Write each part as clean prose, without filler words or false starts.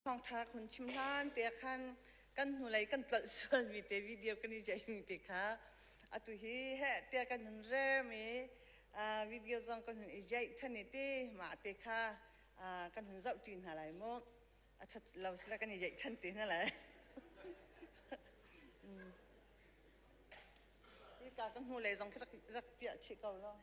Thawngṭha hun chim hlan te khan kan hnulei kan tlolh sualmi te video kan i jeihmi te kha atu hi heh tiah kan hun rem i video zong kan hun i jeih ṭhan i ti mah te kha kan hun zoh ṭi hna lai mu. A ṭhat lo sila kan i jeih ṭhan te hna lai. Hika ka hnulei zong khi rak, rak piah chih ko law.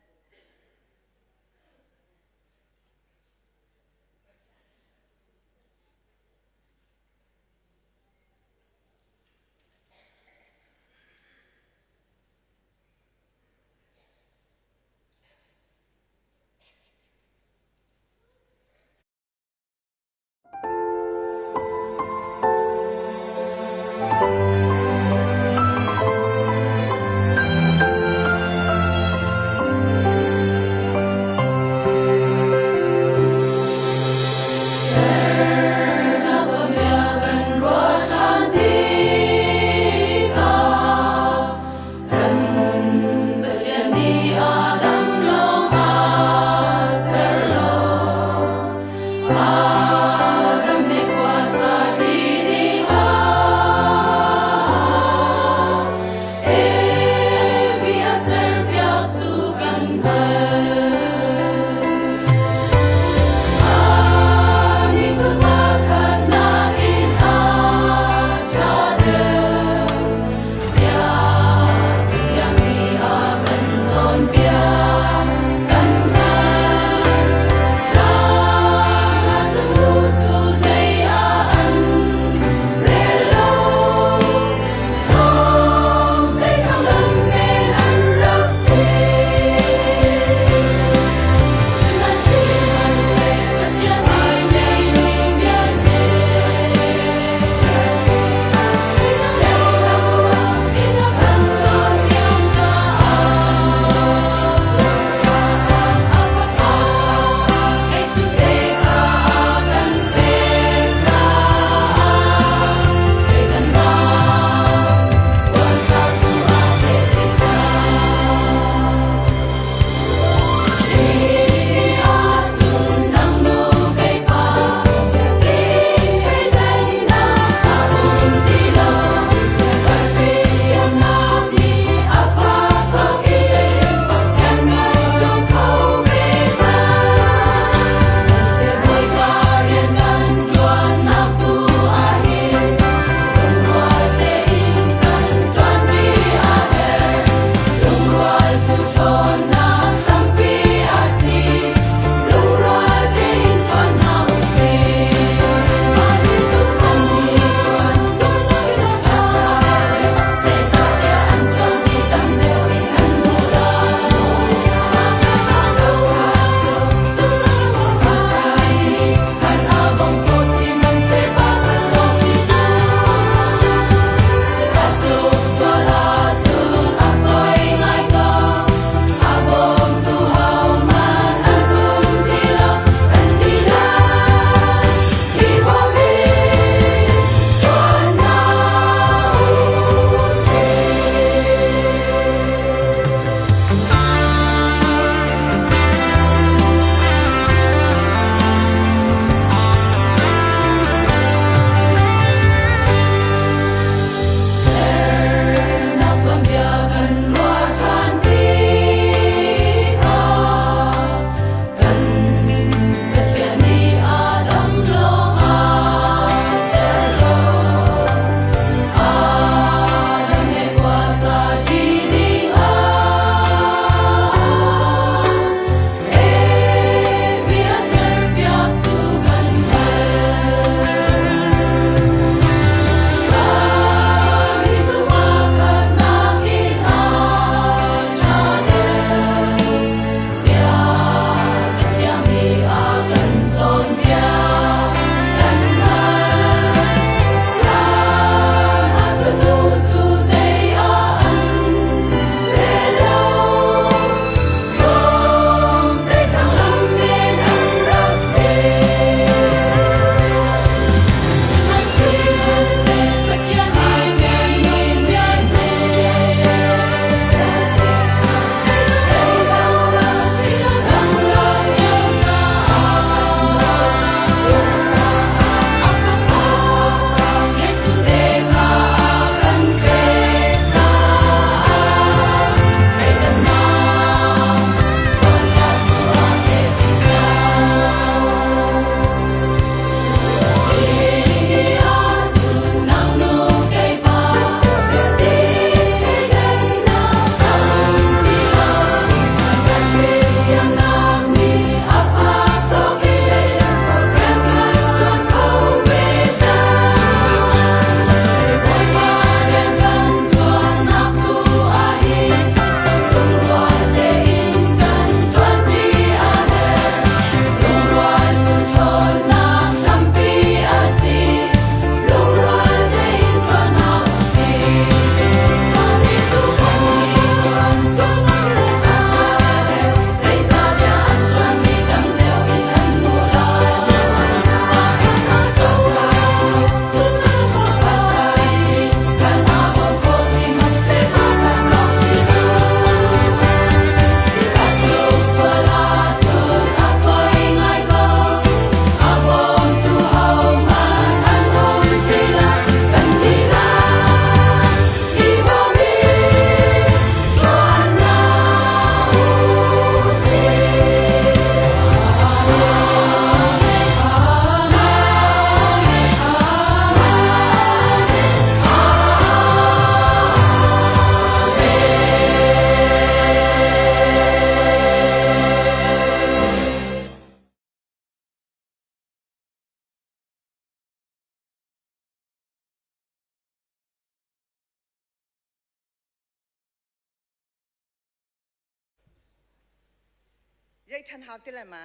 Jeih ṭhan hau ti lai ma?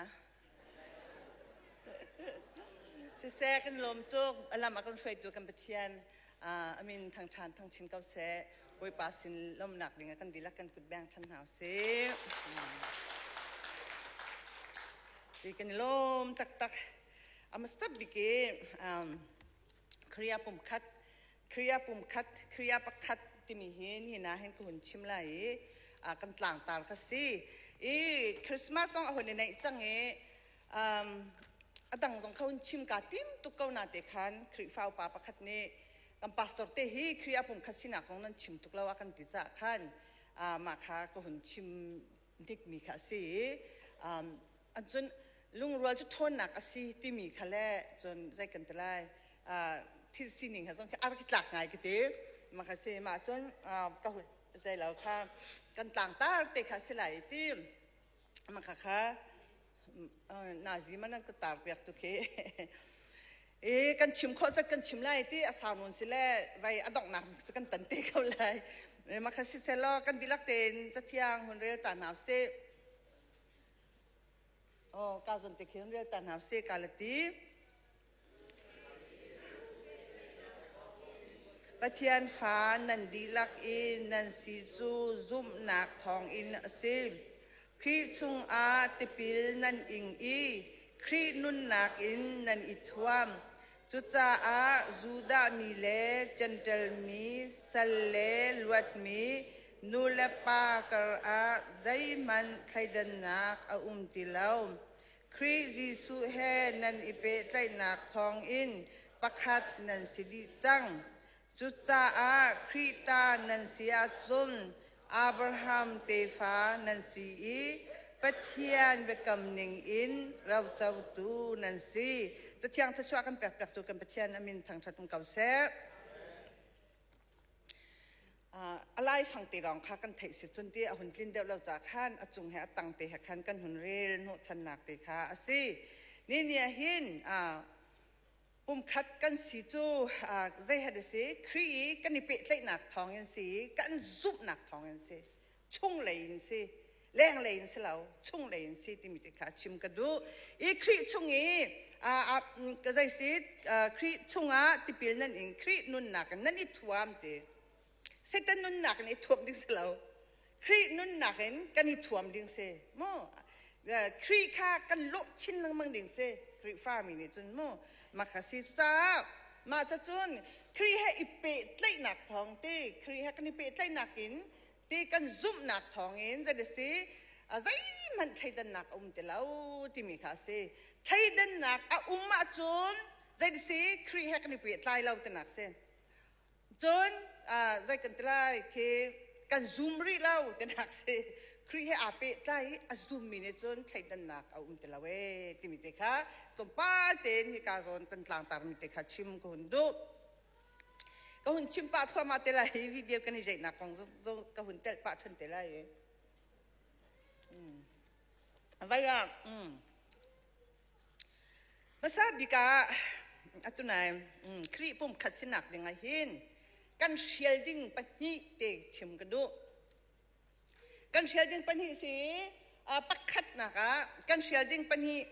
Siseh kan lawm tuk. A lam a kan hruaitu kan Pathian a min thangṭhan thangchin ko seh. Bawipa sin lawmnak ding ah kan dihlak kan kut beng ṭhan hna usih. Si kan i lawm taktak. A hmasa bik i Korea pumkhat Kriya pumkhat, Kriya pakhat timi hi nihin ah hin ka hun chim lai i kan tlangtar ka si. I Christmas zong a hun i neih cang i a dang zong kha hun chim ka tim tuk ko na te khan Khrihfa upa pakhat nih kan pastor te hi Kriya pumkhat sinak kong nan chim tuk lo a kan ti caah khan mah kha ka hun chim dikmi kha a si i an cun lungrual cu ṭhawnnak a si timi kha le cun zei kan ti lai thil sining he zong khi a rak i tlak ngai ka ti mah kha si mah cun ka hun zei lo kha kan tlangtar te kha si lai ti mah kha kha nazi man an ka tar piak tu khi i kan chim khawh zat kan chim lai ti a sau nawn si le vai a donghnak cu kan tan te ko lai mah kha si selaw kan dihlak tein cathiang hun rel ta hna usih Oh, ka zon te khi hun rel ta hna usih ka la ti Pathian fa nan dihlak in nan si cu zumhnak thawngin a si. Khrih chungah tipil nan ing i Khrih nunnak in nan i thuam. Cucaah Judah mi le Jentail mi, sal le luatmi, nu le pa karah zeihmanh thleidannak a um ti lo. Khrih Jesuh he nan i pehtlaihnak thawngin pakhat nan si dih cang. Cucaah Khrih ta nan si ahcun Abraham tefa nan si i Pathian biakam ningin rocotu nan si. Cathiang thluachuah kan pekpiaktu kan Pathian a min thangṭhat um ko seh. A laifang te lawng kha kan theih si cun ti a hun tlin deuh lo ca khan a cung he a tang te he khan kan hun rel hnawhchannak te kha a si. Ni ni ah hin pumkhat kan si cu zei had a si Khrih i kan i pehtlaihnak thawng in si kan zumhnak thawng in si chunglei in si lenglei in si lo chunglei in si timi te kha chim ka duh i Khrih chung i ka zei si Khrih chungah tipil nan ing Khrih nunnak in nan i thuam ti Satan nunnak in i thuam ding si lo Khrih nunnak in kan i thuam ding si mu Khrih kha kan lawh chin lengmang ding si Khrihfa mi nih cun mu mah kha si caah mah ca cun Khrih he i pehtlaihnak thawng ti Khrih he kan i pehtlaihnak in ti kan zumhnak thawngin zei si zeihmanh thleidannak a um ti lo timi kha a si thleidannak a um ahcun zei si Khrih he kan i pehtlai lo tinak si cun zei kan ti lai khi kan zum rih lo tinak si Khrih he aa pehtlai i a zummi nih cun thleidannak a um ti lo ee timi te kha tlawmpal tein hika zawn kan tlangtarmi te kha chim ka hun duh Ka hun chim pah thluahmah te lai hi video kan i zeihnak kong zong ka hun telh pah ṭhan te lai i. Vai ah hmasa bik ah atu nai Khrih pumkhat sinak ding ah hin kan hrial ding pahnih te chim ka duh. Kan hrial ding pahnih si pakhatnak ah kan hrial ding pahnih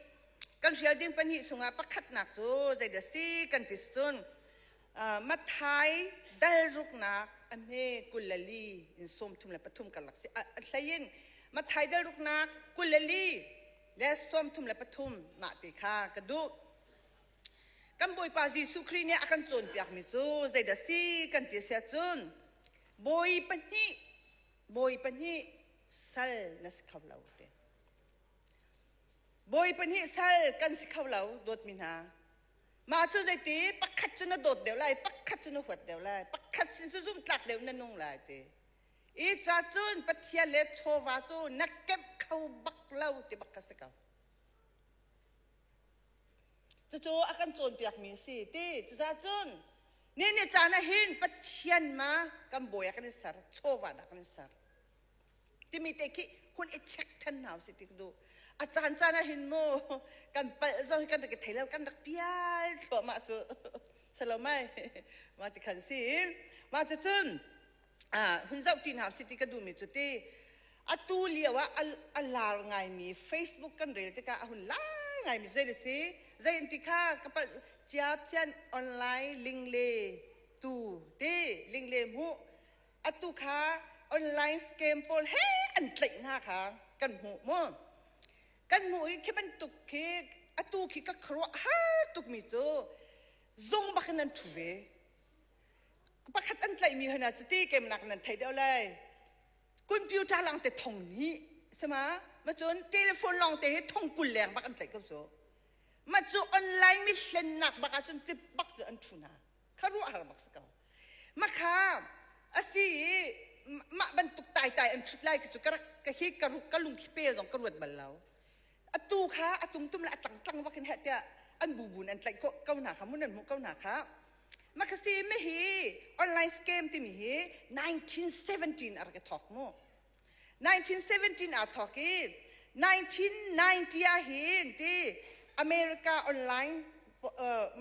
kan hrial ding pahnih chungah pakhatnak cu zeidah si kan ti cun Matthai dal ruknak a hme 24 in 33 karlak si a hlei in Matthai dal ruknak 24 le 33 mah ti kha ka duh. Kan Bawipa Jesuh Khrih nih a kan cawnpiakmi cu zeidah si kan ti si ahcun bawi pahnih bawi pahnih sal na si kho lo ti. Bawi pahnih sal kan si kho lo dawtmi hna. Mah cu zeiti pakhat cu na dawt deuh lai pakhat cu na huat deuh lai pakhat sin cu zumhtlak deuh na nung lai ti. I ca cun Pathian le chawva cu na kemh kho bak lo ti bak ka si ko. Cucu a kan cawnpiakmi a si ti. Cucaah cun ni ni caan ah hin Pathian ma kan bawi ah kan i ser, chawva dah kan i ser. Timi te khi hun i check ṭhan hna usih ti ka duh. A caan caan ah hin mu kan palh zong hi kan rak i thei lo, kan rak pial thluahmah cu. Salomai mah ti khan si. Mah cucun hun zoh ṭi hna usih ti ka duhmi cu ti. Atu lio ah a lar ngaimi Facebook kan rel tikah a hun lar ngaimi zei a si? Zei an ti kha ka palh ciapcian online ling le tu ti ling le hmuh atu kha online scam pawl he an tlaih hna kha kan hmuh mu. Kan hmuh i khi bantuk khi atu khi ka khuaruah har tukmi cu zung bak in an ṭhu ve. Pakhat an tlaihmi hna cu ti kemnak nan thei deuh lai. Computer lang te thong nih sama ma cun telephone lawng te hi thong 20 leng bak an tlaih ko cu. Ma cu online mi hlennak bak ahcun tip bak cu an ṭhu hna. Kha ruah har bak si ko. Ma kha asi i mah bantuk taitai an ṭhut lai khi cu ka rak ka hi ka ka lungthli pel zong ka ruat bal lo. Atu kha a tungtum le a tlangtlang bak in heh tiah an bubun an tlaih ko hna kha mun an hmuh ko hna kha. Mah kha si mi hi online scam timi hi 1917 a rak i thawk mu. 1917 aa thawk i 1990 ah hin ti America online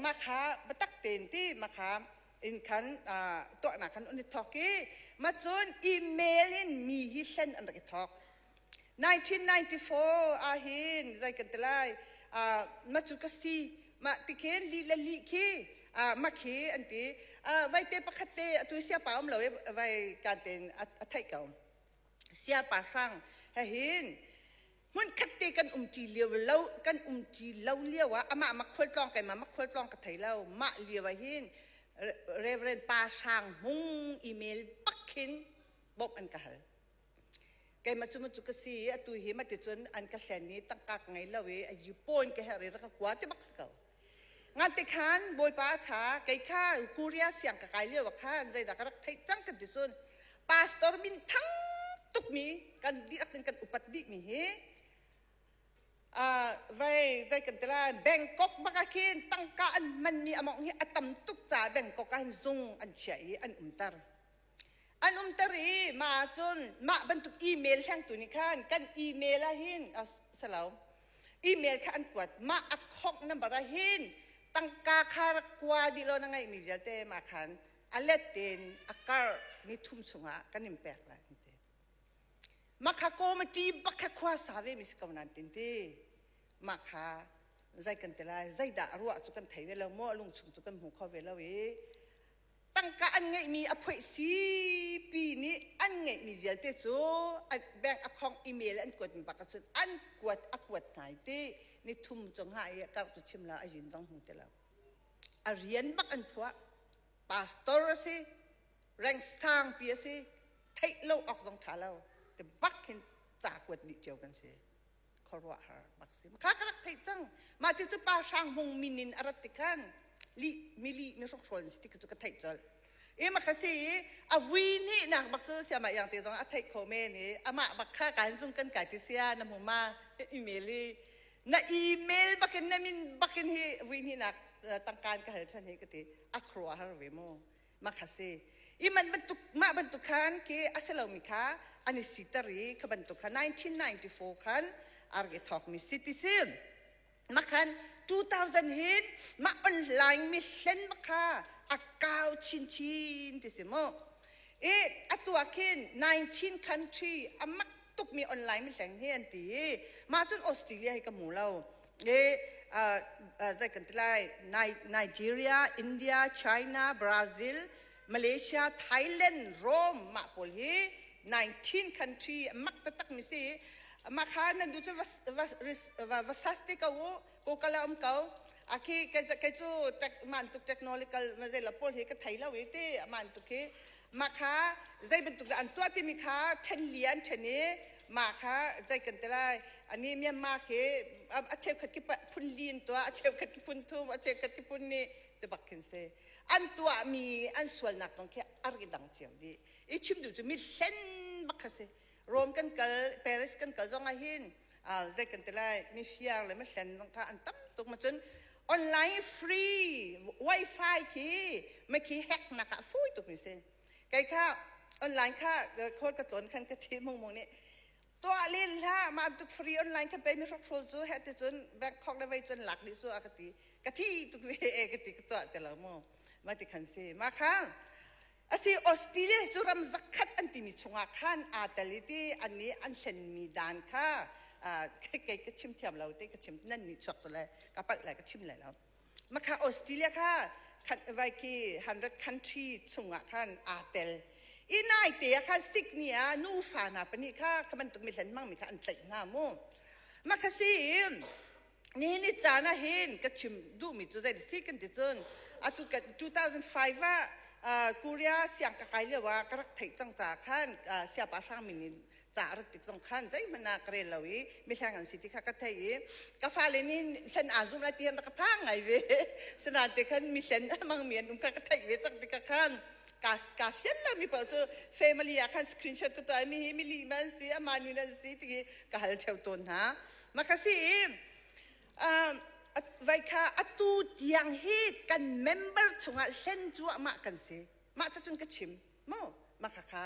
mah kha biatak tein ti mah kha in khan tuahnak khan an i thawk i mah cun email in mi hi hlen an rak i thawk. 1994 ah hin zei kan ti lai mah cu ka si mah ti khin lih le lih khi mah khi an ti vai te pakhat te atu siapa um lo i vai kan tein a theih ko siapa hrang he hin hmunkhat te kan um ṭi lio lo kan um ṭi lo lio ah amah mak khualtlawng keimah mak khualtlawng ka thei lo mah lio ah hin Reverend Pa Hrang Hmung email bak khin bawmh an ka hal Keimah cu cu ka si i atu hi mati cun an ka hlen i tangka ka ngei lo i a yi pawn ka herh i rak ka kua ti bak si ko. Ngan te khan Bawipa a ṭha kei kha Korea siang ka kai lio ah khan zeidah ka rak theih cang kan ti cun pastor min thang tukmi kan dihlak in kan upat dihmi hi vai zei kan ti lai Bangkok bak ah khin tangka an hmanmi a mawngh hi a tam tuk caah Bangkok ah hin zung an chiah i an umter. An umter i mah ahcun mah bantuk email hlengtu nih khan kan email ah hin salo email kha an kuat mah a khongh number ah hin tangka kha rak kua dih law na ngeihmi vialte mah khan a let tein a kar ni thum chungah kan in pek lai an ti. Mah kha committee bak kha khua sa ve mi si ko nan tin ti. Mah kha zei kan ti lai zeidah a ruah cu kan thei ve lo maw a lungchung cu kan hmu kho ve lo i tangka an ngeihmi a phoih sipi nih an ngeihmi vialte cu bank account email an kuatmi bak ahcun an kuat a kuat hna i ti ni thum cung ha i kar cu chim la a yin zong hmu ti lo a rian bak an phuah pastor a si rank sangpi a si theih lo awk zong ṭha lo ti bak hin ca kuat dih cio kan si khuaruahhar bak si kha ka rak theih cang mah ti cu pa hrang hmung min in a rat ti khan li mili mi hrokhrawl si ti cu ka theih colh i ma kha si i a vui nih nak bak cu siama yang te zong a theih kho men i amah bak kha kan zung kan kai ti sia na hmu ma email i na email bakin na min bakin hi vui hnih nak tangkan ka hal chan hi ka ti a khuaruahhar ve mu mah kha si i man bantuk mah bantuk khan khi a si lomi kha an i siter i kha bantuk kha 1994 khan a rak i thawkmi si ti si mah khan 2000 hin mah online mi hlen bak kha a kau chinchin ti si mu i atu ah khin 19 country a mak tukmi online mi hleng hi an ti i mah cun Australia hi ka hmu lo i zei kan ti lai Nigeria, India, China, Brazil, Malaysia, Thailand, Rome mah pawl hi 19 country mak taktak mi si mah kha nan du cu va va sas te ko u ko kala um ko akhi kai kai cu man tuk technological ma zei la pawl hi ka thei lo i ti man tuk hi Mah kha zei bantuk dah an tuah timi kha ṭhen li an ṭhen i mah kha zei kan ti lai ani Myanmar khi a cheukhat khi phun li in tuah a cheukhat khi phun thum a cheukhat khi phun nih ti bak khin si an tuahmi an sualnak zong khi a rak i dang cio dih i chim duh cu mi hlen bak kha si Rome kan kal Paris kan kal zong ah hin zei kan ti lai mi fiar le mi hlen zong kha an tam tuk ma cun online free wifi khi ma khi hack nak ah fawi tuk mi si kei kha online kha khawl ka tlawn khan ka thi mung mung nih tuah len hlah mah tuk free online kha pe mi hrokhrol cu he ti cun Bangkok le vei cun lak dih su a ka ti ka thi tuk ve e ka ti ka tuah ti lo mu ma ti khan si ma kha. Asi Australia cu ram zakhat an timi chungah khan aa tel i ti an nih an hlenmi dan kha kei ka chim thiam lo te ka chim nan nih chuak cu le ka palh lai ka chim lai lo. Makha Australia kha vai khi 100 country chungah khan aa tel. I nai te ah khan Sydney ah nufa hna pahnih kha kha bantuk mi hlen hmangmi kha an tlaih hna mu. Makha si nihin ni caan ah hin ka chim duhmi cu zei si kan ti cun atu 2005 ah Korea siang ka kai lio ah ka rak theih cang ca khan siapa hrang min in ca a rat tik zong khan zeihmanh ah ka rel lo i mihleng an si ti kha ka thei i ka fale nih hlen aa zum lai ti an rak ka phang ngai ve sinain te khan mihlen a hmangmi an um kha ka theih ve cang tikah khan ka ka fian lo mi paoh cu family ah khan screenshot ka tuah mi hi mi lih man si ama nu nan si ti hi ka hal theo tawn hna ma ka si i vai kha atu tiang hi kan member chungah hlen cuahmah kan si mah cu cun ka chim Maw mah khakha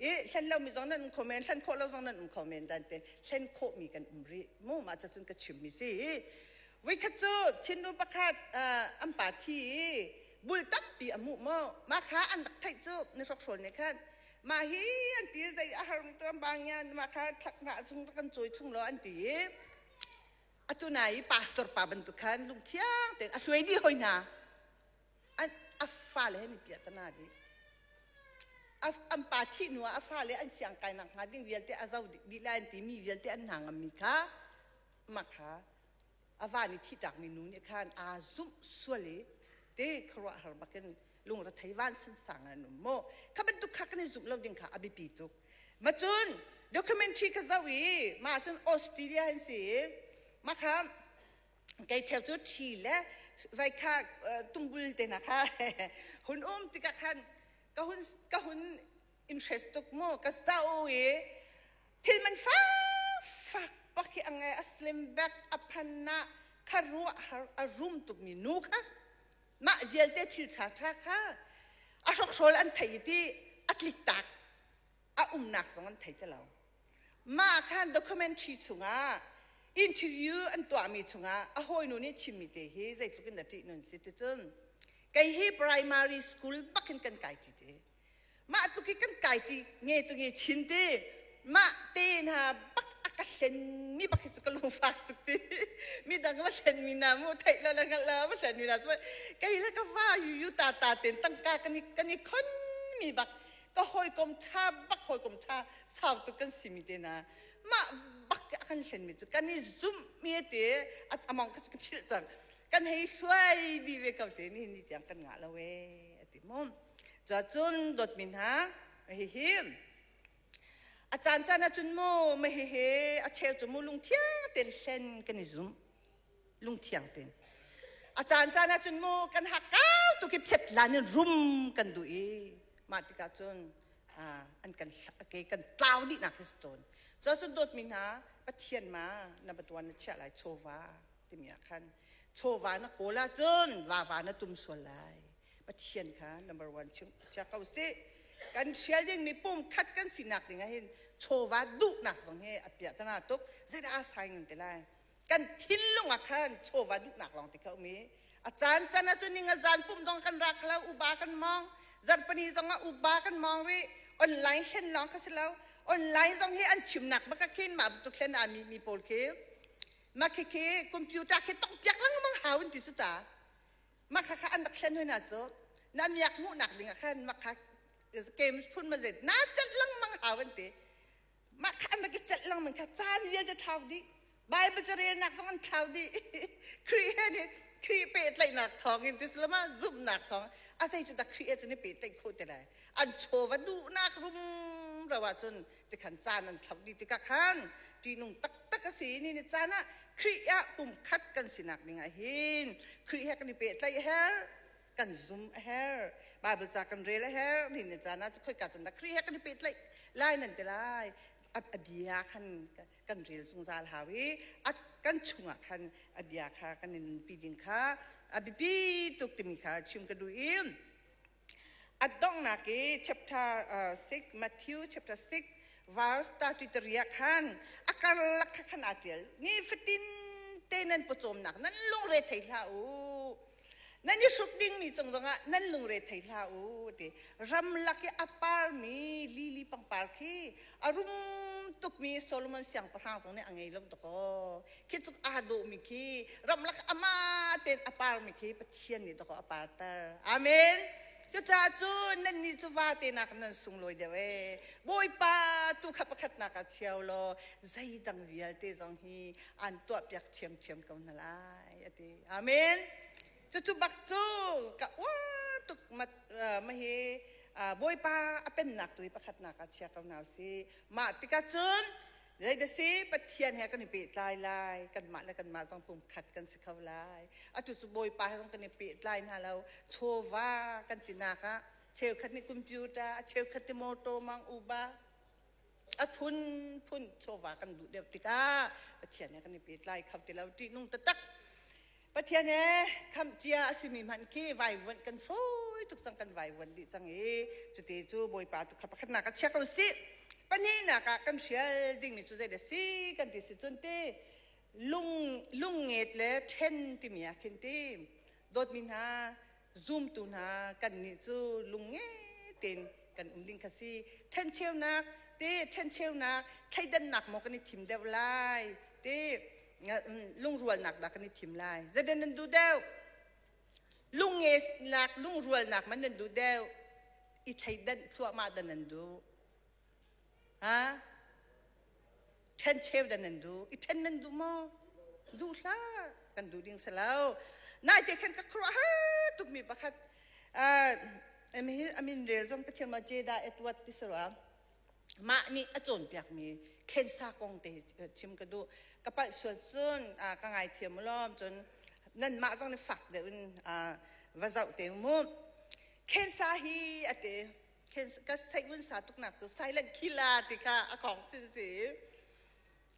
i hlen lomi zong nan um kho men hlen khawh lo zong nan um kho men dan te hlen khawhmi kan um rih mu mah ca cun ka chimmi si voikhat cu Chinnu pakhat an pa thi i bul tampi a hmuh maw mah kha an rak theih cu na hrokhrawl nih khan mah hi an ti zei a har tu an bang ya mah kha thlak hna chung kan cawi chung lo an ti i atu na i pastor pa bantuk khan lungthiang tein a hluai dih hoi hna a fale he ni piahtana dih. An pa thih hnu ah a fale an siang kai nak hnga ding vialte a zo dih lai an ti mi vialte an hna ngam mi kha mah kha a va nih thihtak mi nu nih khan aa zumh sual i te khuaruahhar bakin lungrethei van sansang an um maw kha bantuk kha kan i zumh lo ding kha a biapi tuk ma cun documentary ka zoh i mah cun Australia an si i mah kha Kei ṭheo cu ṭhi le vai kha tumbul te hna kha hun um tikah khan ka hun ka hun interest tuk mu ka zoh i thil man fak bak hi a ngei a slim back a phan ah kha ruah har a rum tukmi nu kha mah vialte thil ṭha ṭha kha a hrokhrawl an thei i ti a tlik tak a umnak zong an thei ti lo Mah khan documentary chungah interview an tuahmi chungah a hawinu nih chimmi te hi zeitluk in dah ṭih nun si ticun kei hi primary school bak in kan kai ṭi te mah tluk hi kan kai ṭi nge tu nge chin ti mah te hna bak a ka hlenmi bak hi cu ka lungfak tuk ti midang va hlenmi na mu theih lo le hngalh lo va hlenmi na cu kei le ka va yu yu ta ta ten tangka kan i kan i khon mi bak ka hawikom ṭha bak hawikom ṭha sau tuk kan simi te na mah bak a kan hlenmi cu kan i zumhmi te among ka ka philh cang kan hei hluai dih ve ko te nihin ni tiang kan ngah lo e ati mu cun dawtmi hna hihi a caan caan ahcun mu ma hihi a cheu cu mu lungthiang ten hlen kan i zum lungthiang tein a caan caan ahcun mu kan hakkau tuk i phet lan in rum kan duh i mah tikah cun an kan ke kan tlau dihnak hi si tawn cun dawtmi hna Pathian ma na batuan na chiah lai chawva timi ah khan chawva na kawl ahcun vava na tum sual lai Pathian kha number one chia ko sih kan hrial ding mi pum khat kan sinak ding ah hin chawva duhnak zong hi a piah tana tuk zeidah a sai ngan te lai Kan thinlung ah khan chawva duhnak lawng te kha um i a caan can ah cun ning a zan pum zong kan ra kho uba kan mawng zarhpini zong ah uba kan mawng rih online hlen lawng kha si lo online zong hi an chimnak bak ah khin mah bantuk hlen aa mi mi pawl khi mah khi khi computer khi tong piak lengmang hau in ti su ta mah kha kha an rak hlen hoi na cu na miak hmuhnak ding ah khan mah kha games phun ma zet na celh lengmang hau an ti Mah kha an rak i celh lengmang kha caan vialte thlau dih. Bible carelnak zong an thlau dih. Khrih he nih Khrih pehtlaihnak thawngin ti silama zumhnak thawng a zei cu dah Khrih he cun i pehtlaih khawh te lai. An chawva duhnak rumro ahcun tikhan caan an thloh dih tikah khan ṭihnung taktak a si. Ni ni caan ah Khrih ah pumkhat kan sinak ding ah hin Khrih he kan i pehtlaih herh. Kan zum a herh. Bible ca kan rel a herh. Ni ni caan ah khoika cun dah Khrih he kan i pehtlaih lai nan ti lai. A, a bia khan kan rel zungzal hau i a kan chungah khan a bia kha kan i nunpi ding kha a biapi tuk timi kha chim ka duh i a donghnak i chapter uh, 6 Matthew chapter 6 verse 33 ah khan a karlak kha khan aa ṭial ni fatin te nan pawcawmnak nan lungre thei hlah u. Nan i hruk dingmi cung zongah nan lungre thei hlah u ti. Ramlak i a parmi lili pangpar khi a rum tukmi Solomon siangpahrang zong nih a ngei lo dakaw. Khi tluk aa dawhmi khi ramlak ama tein a parmi khi Pathian nih dakaw a parter. Amen. Cucaah cun nannih cu vate nak nan sunglawi deuh ee. Bawipa tu kha pakhatnak ah chiao law zeidang vialte zong hi an tuahpiak ṭhiamṭhiam ko hna lai a ti. Amen. Cucu bak cu ka uar tuk mat ma hi Bawipa a pennak tu hi pakhatnak ah chia ko hna usih. Mah tikah cun zei si Pathian he kan i pehtlai lai, kanmah le kanmah zong pumkhat kan si kho lai. Atu cu Bawipa he zong kan i pehtlai hna lo. Chawva kan tinak ah cheukhat nih computer, a cheukhat nih motor mang uba, a phunphun chawva kan duh deuh tikah Pathian he kan i pehtlai kho ti lo. Ṭihnung taktak. Pathian he khamh cia a simi hmanh khi vaivuanh kan fawi tuk cang kan vaivuanh dih cang i cuti cu Bawipa tu kha pakhatnak ah chia ko sih. Pahnihnak ah kan hrial dingmi cu zei dah si kan ti si cun ti lung lungnget le ṭhen timi ah khin ti dawtmi hna zumtu hna kannih cu lungnge tein kan um ding kha si. Ṭhencheunak ti ṭhencheunak thleidannak maw kan i thim deuh lai ti lungrualnak dah kan i thim lai zeidah nan duh deuh lungngesnak lungrualnak man nan duh deuh i thleidan thluahmah dah nan duh ha ṭhencheu dah nan duh i ṭhen nan duh maw duh hlah kan duh ding si lo naite khan ka khuaruahhar tukmi pakhat amin rel zong ka thiam ma Jeda Edward ti si rua Mah nih a cawnpiakmi khensa kong te chim ka duh. Ka palh sual cun ka ngaithiam u law cun nanmah zong nih fak deuh in va zoh te mu. Khensa hi a ti. Ka theih sa tuknak cu silent killer ti kha a kong sin si.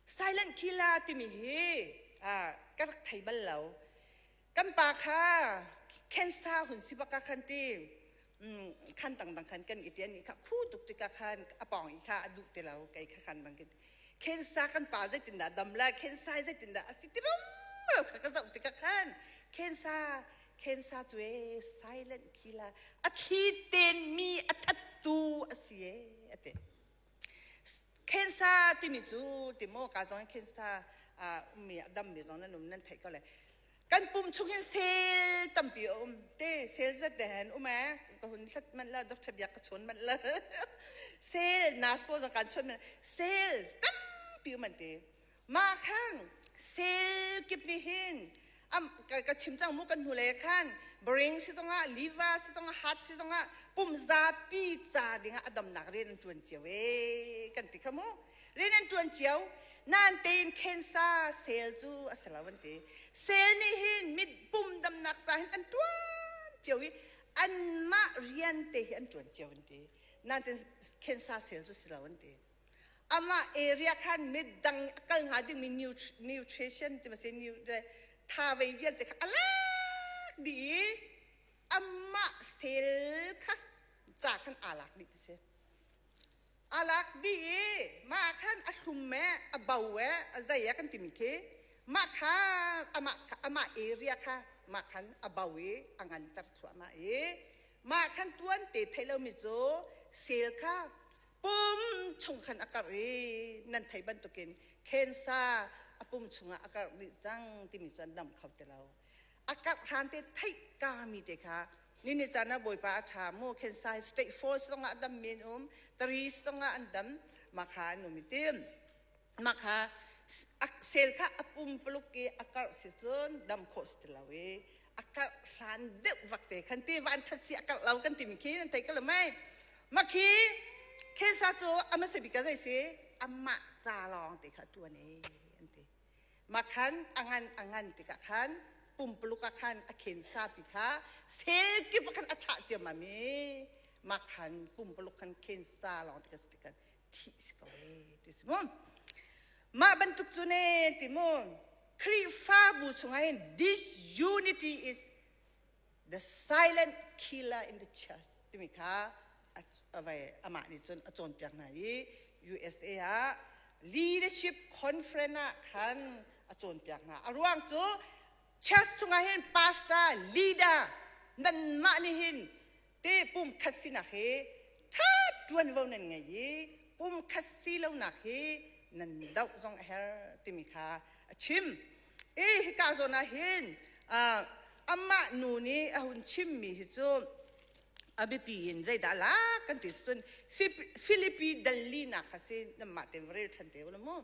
Silent killer timi hi ka rak thei bal lo. Kan pa kha cancer hun si bak ah khan ti khan dangdang khan kan i tian i kha khu tuk tikah khan a pawng i kha a duh ti lo kei kha khan bang cancer kan pa zeitindah dam la cancer zeitindah a si ti rum kha ka zoh tikah khan cancer cancer cu e silent killer a thli ten mi a thattu a si e a ti Cancer timi cu timaw ka zong cancer ummi a dammi zong nan um nan theih ko le kan pum chung hin cell tampi a um te cell zat te hen um eh ka hun hlat manh la doctor biak ka chawn manh la cell nurse pawl zong kan chawn manh cell tampi um an ti Mah khan sel kip nih hin ka chim cang mu kan hnulei khan brain si zongah liver si zongah heart si zongah pum zapi ca dingah a damnak rian an ṭuan cio ee kan ti kha mu rian an ṭuan cio nain tein cancer cell cu a si lo an ti cell nih hin mit pum damnak ca hin an ṭuan cio i anmah rian te hi an ṭuan cio an ti nain cancer cell cu si lo an ti Amah area khan midang a kal hnga dingmi nutrition ti si tha vei vialte kha a lak dih i amah cell kha ca khan aa lak dih ti si. Aa lak dih i mah khan a hlum eh a bo eh a zei eh kan timi khi mah kha amah amah area kha mah khan a bo i a nganter thluahmah i mah khan tuan te thei lomi cu cell kha Pum chung khan a karh i nan theih bantukin cancer a pum chungah a karh dih cang timi cu an dam kho ti lo. A karh hlan te theih kami te kha nini caan ah Bawipa a ṭha mu cancer hi state force zongah a dam mi an um tari zongah an dam mah kha an um i tim mah kha sel kha a pumpuluk i a karh si cun dam khawh si ti lo i a karh hlan deuh vak te khan ti van ṭhat si a karh lo kan timi khi nan thei ko lo mei mah khi cancer cu a hmasa bik ah zei si amah ca lawng te kha a ṭuan e an ti mah khan a ngan a ngan tikah khan pumpuluk ah khan a khensa pi kha sel kip ah khan a thlah ciammam i mah khan pumpuluk khan khensa lawng te kha si tikhan thih si ko e ti si mu mah bantuk cu ne ti mu Khrihfabu chungah hin disunity is the silent killer in the church timi kha amah nih cun a cawnpiak hna i USA ah leadership conference ah khan a cawnpiak hna. A ruang cu. Church chungah hin pastor, leader nanmah nih hin te pumkhat sinak hi ṭha ṭuanvo nan ngei i pumkhat si lonak hi nan doh zong a herh timi kha a chim. I hika zawn ah hin amah nu nih a hun chimmi hi cu a biapi in zeidah la kan ti cun Filipi dal linak kha si nanmah tein va rel ṭhan te u la mu.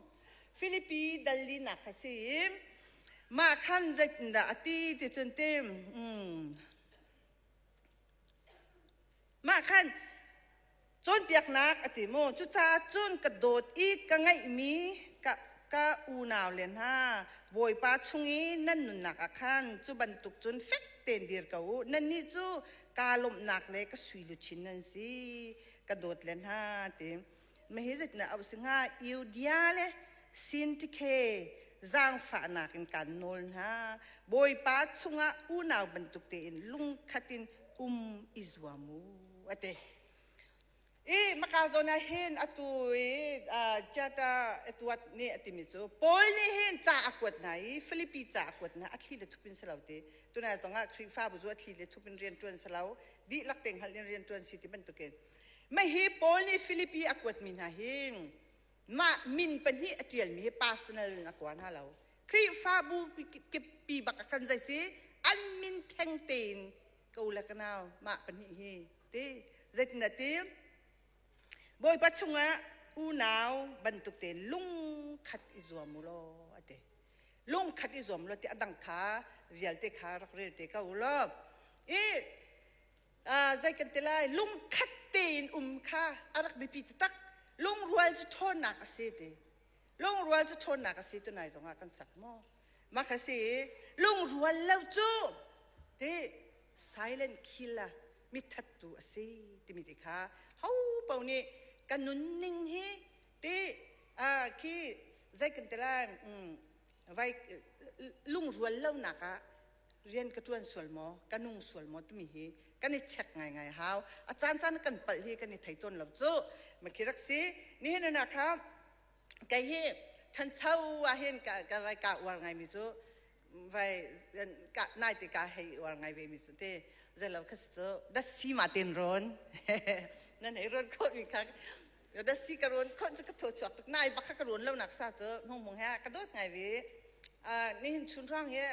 Filipi dal linak kha si i mah khan zeitindah a ti ti cun te Mah khan cawnpiaknak a ti mu. Cucaah cun ka dawt i ka ngeihmi ka, ka unau le hna, Bawipa chung i nan nunnak ah khan cu bantuk cun fek tein dir ko u. Nannih cu kaa lawmhnak le ka sui luchin nan si, ka dawt le hna ti. Mahi zeitindah auh si hnga? Eudia le Sintike zaangfahnak in kaan nawl hna. Bawipa chungah unau bantuk tein lungkhat in um i zuam u, a ti. I maka zawn ah hin atu i Jata Edward nih a timi cu Paul nih hin ca a kuat hna i Filipi ca a kuat hna a thli le thup in si lo ti. Tunai zong ah Khrihfabu cu a thli le thup in rian ṭuan si lo, dihlak te hngalh in rian ṭuan si ti bantukin. Mah Paul nih Filipi a kuatmi hna hi mah min pahnih a ṭialmi hi personal in a kua hna lo. Khrihfabu pi bak ah khan zei si an min theng tein ka u le ka nau mah pahnih hi ti zeitindah ti Bawipa chungah unau bantuk tein lungkhat i zuam u law a ti. Lungkhat i zuam law ti a dang kha vialte kha rak rel te ko u law. I zei kan ti lai lungkhat tein um kha a rak biapi taktak lungrual cu ṭhawnnak a si ti lungrual cu ṭhawnnak a si tunai zongah kan sak maw mah kha si lungrual lo cu ti silent killer mithattu a si timi ti kha ho paoh nih kan nunning hi ti khi zei kan ti lai vai lungrual lonak ah rian ka ṭuan sual maw ka nung sual maw timi hi kan i check ngaingai hau a caan caan kan palh hi kan i thei tawn lo cu makhi rak si nihin ah kha kei hi ṭhancho ah hin ka ka vai ka uar ngai mi cu vai ka nai te ka hei uar ngai ve mi cu te zelo kha cu da si ma ten ron nan hei ron kho mi kha da si ka rawn khon cu ka thaw chuak tuk nai bak kha ka rawn lo nak sa cu hmung hmung he ka dawt ngai ve nihin chun rang hi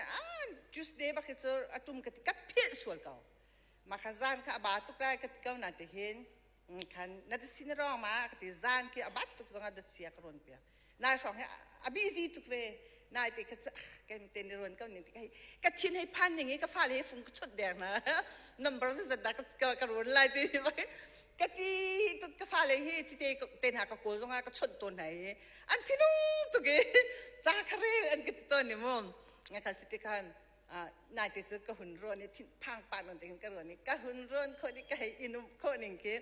Tuesday bak hi cu atum ka ti ka philh sual ko ma kha zan kha a ba tuk lai ka ti ko na ti hin khan na da si na rong ma ka ti zan khi a bat tuk zong ah da sia ka rawn piak nai hrawng hi a busy tuk ve nai te kha kem te ni ruan ko ning ti ka thin hei phan ning i ka fale he fung ka chot deng na number zat da ka ka ruan lai ti ka ti tuk ka fale hi cite te hna ka kawl zongah ka chawnh tawn hna i an thinung tuk i ca kha rel an ka ti tawn ni mu nga kha si ti khan nai te cu ka hun ruan i thin phang pa non te ka ruan i ka hun ruan khawh ni ka hei inum khawh ning khi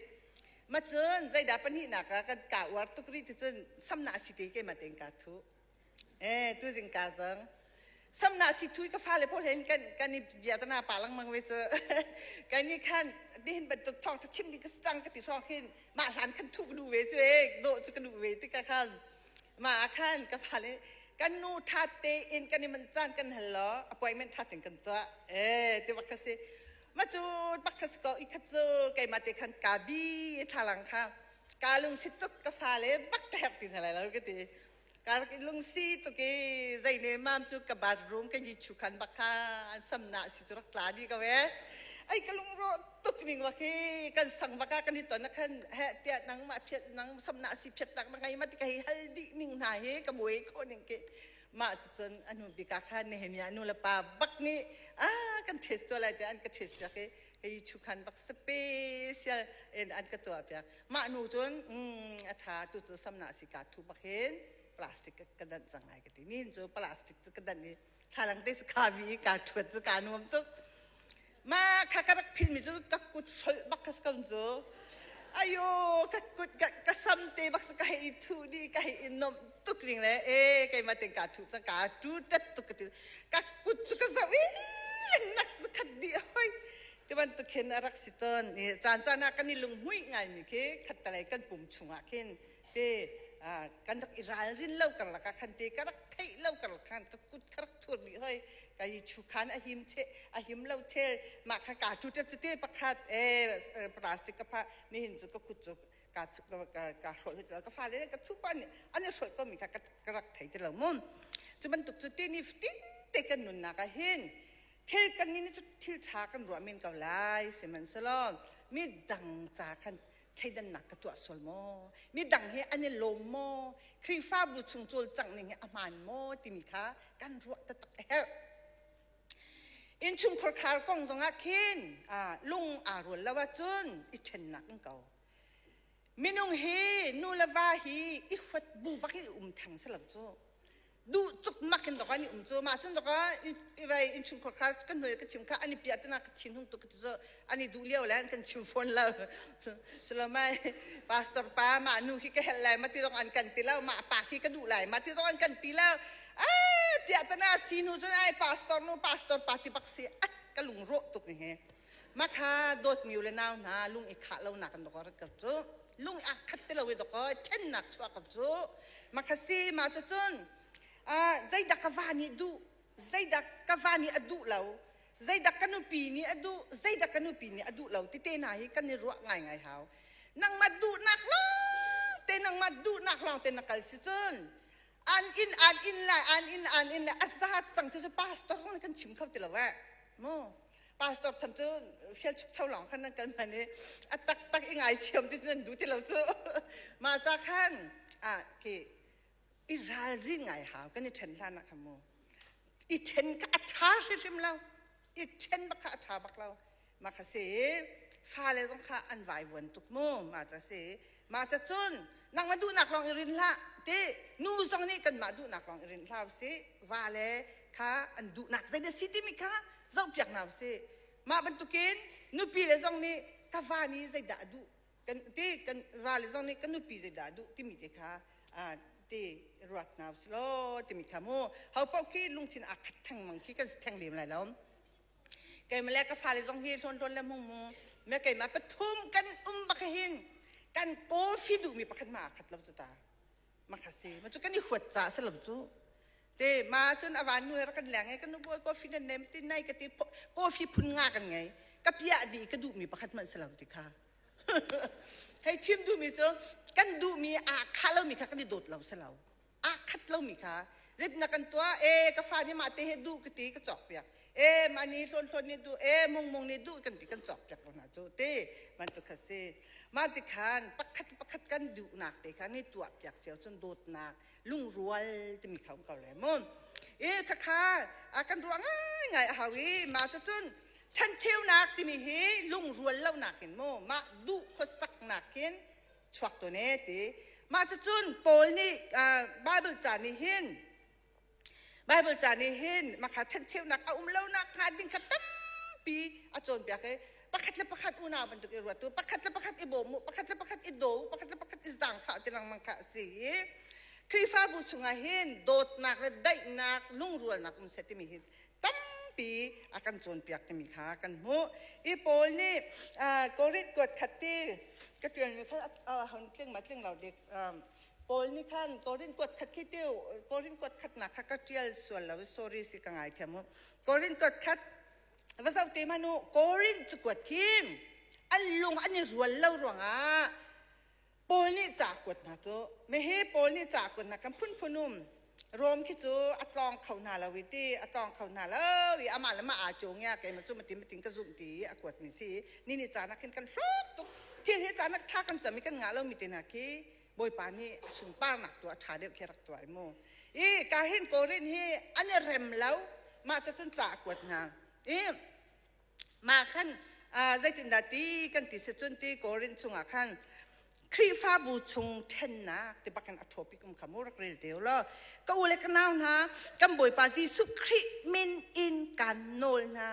ma cun zeidah pahnihnak ah kan ka uar tuk rih ti cun samna si te keimah tein ka thu Eh, tu zing ka zang. Samna si thui ka fale pawl hen kan kan i bia tana pa lengmang ve cu. Kan ni khan nihin bantuk thong tha chim ding ka stang ka ti hrawng khin mah hlan khan thu ka duh ve cu e dawh cu ka duh ve ti ka khan mah khan ka fale kan nu tha te in kan i man caan kan hal lo appointment tha ten kan tuah eh ti bak kha si ma cu bak kha si ko i khat cu keimah te khan ka bi thalang kha ka lung si tuk ka fale bak ka herh ti hna lai lo ka ti Ka rak i lungsi tuk i zei ne mam cu ka bathroom ka yi chu khan bak kha an samna si cu rak tla dih ko e. Ai ka lungrawh tuk ning bak hi kan sang bak ah kan i ton khan he tiah nangmah phiat nang samna si phiat tak na ngai ma ti ka hi hal dih ning hna hi ka buai kho ning ki mah cu cun anu bik ah khan Nehemiah nu le pa bak nih ah kan test tuah lai tiah an ka test piak i ka yi chu khan bak special in an ka tuah piak Mah nu cun a ṭha tu cu samnah si ka thu bak hin plastic ka danh cang lai ka ti. Nin cu plastic cu ka danh i thlalang te ka bi i ka ṭhuat cu ka nuam tuk. Ma kha ka rak philmi cu ka kut solh bak ka si cu. Ayo ka kut ka sam te bak ka hei thu di ka hei i nomh tuk ning le e keimah ten ka thu cang ka tu tat tuk ka ti. Ka kut cu ka zoh i nak cu khat dih hoi. Ti bantuk khin a rak si tawn i caan caan ah kan i lunghmuih ngaimi khi khattelei kan pum chungah khin te. Kan rak i ralrin lo karlak ah khan te ka rak theih lo karlak khan ka kut ka rak thur dih hoi. Ka hi chu khan a him che a him lo chel mah kha ka tu te te pakhat e plastic ka pha nihin cu ka kut cu ka ka hrawlh hi ka fale ka thu pa nih an i hrawlh komi kha ka rak thei ti lo mu. Cu bantuk cu ti ni tin te kan nunnak ah hin thil kan ni cu thil ṭha kan ruah men ko lai sihmanhsehlaw mi dang ca khan thleidannak ka tuah sual maw? Midang he an i lawm maw? Khrihfabu chung cawlcangh ning hi a hmaan maw timi kha kan ruah taktak a herh. Innchungkhar khar kong zongah khin lung aa rual lo ahcun i ṭhennak in ko. Minung hi nu le va hi i huat bu bak i um theng si lo cu. Duh cuk mak in dok an i um cu mah cun dok i vai innchungkhar kha kan hnuai ka chim kha an i piah tina ka thin hung tuk cu an i duh lio le an kan chim fawn lo sulomai pastor pa mah nu khi ka helh lai ma ti dong an kan ti lo mah pa khi ka duh lai ma ti dong an kan ti lo ai piah tana si nu cun ai pastor nu pastor pa ti bak si at ka lung rawh tuk ni he Makha dawtmi u le nau hna lung i khah lonak in dawk rat cu lung a khat ti lo i dawk ṭhennak chuah ko cu makha si ma cu cun zeidah ka va nih duh zeidah ka va nih a duh lo zeidah ka nupi nih a duh zeidah ka nupi nih a duh lo ti te hna hi kan i ruah ngaingai hau nangmah duhnak lawng te nangmah duhnak lawng te na kal si cun an in an in lai an in an in lai a zat cang cu pastor zong nih kan chim kho ti lo eh mu pastor tham cu fial chukcho lawng khan nan kal man i a taktak i ngai thiam ti nan duh ti lo cu mah ca khan a ki i ralrin ngai hau kan i ṭhen hlan ah khan mu i ṭhen kha a ṭha hrimhrim lo i ṭhen bak kha a ṭha bak lo mah kha si fale zong kha an vaivuan tuk mu mah ca si mah ca cun nangmah duhnak lawng i rin hlah ti nu zong nih kanmah duhnak lawng i rin hlah usih vale kha an duhnak zei dah si timi kha zohpiak hna usih mah bantukin nupi le zong nih ka va nih zeidah a duh kan ti kan vale zong nih kan nupi zeidah a duh timi te kha ti ruat hna usih law timi kha mu ho paoh khi lungthin aa khat thengmang khi kan si theng lem lai lo Keimah le ka fale zong hi hlawn hlawn le mung mu me keimah pathum kan um bak hin kan coffee duhmi pakhat ma khat lo cu ta ma kha si ma cu kan i huat ca si lo cu te ma cun avan nu he kan leng i kan nu bawi coffee nan nem ti nai ka ti coffee phun nga kan ngei ka piah di ka duhmi pakhat hmanh si lo ti kha hei chim duhmi cu kan duhmi aa kha lomi kha kan i dawt lo si lo aa khat lomi kha zeitindah kan tuah e ka fa nih mah te he duh ka ti ka cawk piak e mah ni hlawn hlawn nih duh e mung mung nih duh kan ti kan cawk piak ko hna cu ti bantuk kha si mah ti khan pakhat pakhat kan duhnak te kha ni tuah piak cio cun dawtnak lungrual timi kha um ko le mu e kha kha a kan ruah ngai ngai a hau i mah cu cun ṭhencheunak timi hi lungrual lonak in mu mah duh khuasaknak in chuak tawn e ti mah cucun Paul nih Bible ca nih hin Bible ca nih hin makha ṭhencheunak a um lonak hnga ding kha tampi a cawnpiak i pakhat le pakhat unau bantuk i ruat u pakhat le pakhat i bawm u pakhat le pakhat i daw u pakhat le pakhat i zaangfah ti lengmang kha a si i Khrihfabu chungah hin dawtnak le daihnak lungrualnak um seh timi hi tampi a kan cawnpiak timi kha kan hmuh. I Paul nih Korinth kuat khat ti ka ṭialmi khan hon tling ma tling lo dik Paul nih khan Korinth kuat khat khi tiu Korinth kuat khatnak kha ka ṭial sual lo sorry si ka ngaithiam u. Korinth kuat khat va zoh te hmanh u Korinth cu kuat khi an lung an i rual lo ruangah Paul nih ca kuat hna cu mehe Paul nih ca kuat hna kan phunphun um Rom khi cu a tlawng kho hna lo i ti a tlawng kho hna lo i amah le mah aa cung ya keimah cu matin matin ka zumh ti i a kuat mi si ni ni caan ah khin kan hlawk tuk thil hi caan ah thla kan cam i kan ngah lo mi te hna khi Bawipa nih a sunparnak tu a ṭha deuh khi rak tuah i mu i ka hin Korin hi an i rem lo mah cu cun ca a kuat hna i Mah khan zeitindah ti kan ti si cun ti Korin chungah khan Khrihfabu chung ṭhennak ti bakin a topic um kha mu rak rel te u law ka u le ka nau hna kan Bawipa Jesuh Khrih min in kaan nawl hna